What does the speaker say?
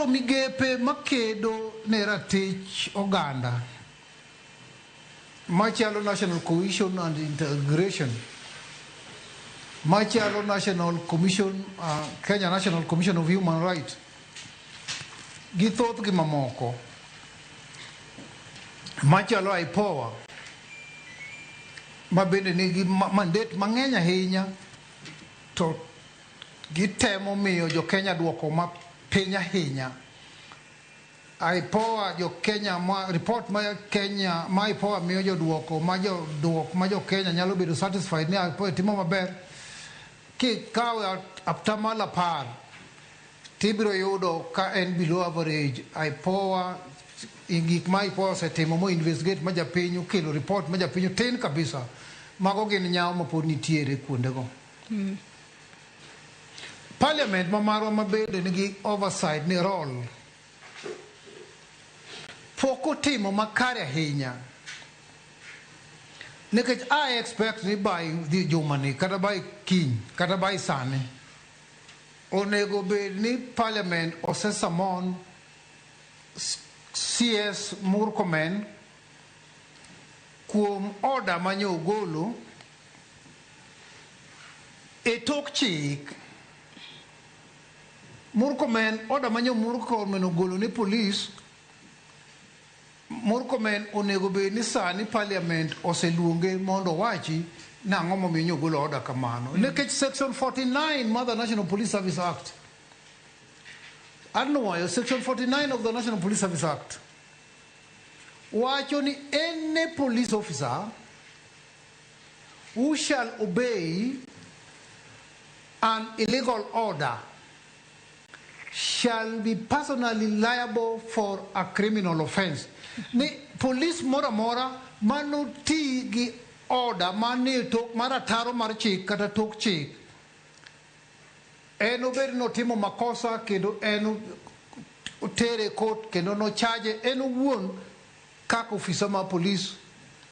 Koro migepe makedo ne ratich oganda machalo National Cohesion and Integration, machalo National Commission, Kenya National Commission of Human Rights, gi thoth gi mamoko machalo IPOA ma bende nigi mandate mang'eny ahinya to gitemo miyo jo Kenya duoko ma piny ahinya. IPOA jo Kenya ma report ma Kenya ma IPOA miyo joduoko ma joduok ma jo Kenya nyalo bedo satisfied ni IPOA timo maber. Kikawe atamalo 10 tibiro yudo ka en below average. IPOA, gik ma IPOA osetimo mo investigate ma japiny okelo report ma japiny tin kabisa. Mago gin nyawo ma pod nitiere kuondego. Parliament ma marwa ma bende nigi oversight ni role pok otimo makare ahinya nikech I expect ni by dhi jumani kata by kiny kata by sani onego bed ni parliament ose summon CS Murkomen kuom order manye ogolo e tok chik. Murkomen, order manye Murkomen ogolo ne police, Murkomen onego bed ni sani parliament oseluonge mondo owachi nang'o momiyo nyo ogolo order kamano. Nikech section 49 mar the National Police Service Act, anuoyo section 49 of the National Police Service Act wacho ni any police officer who shall obey an illegal order shall be personally liable for a criminal offense. Ni police moro amora manoti gi order manie tok mar ataro mar chik kata tok chik, en obed notimo makosa kendo en otere court kendo nocharge en owuon kaka ofisa mar police.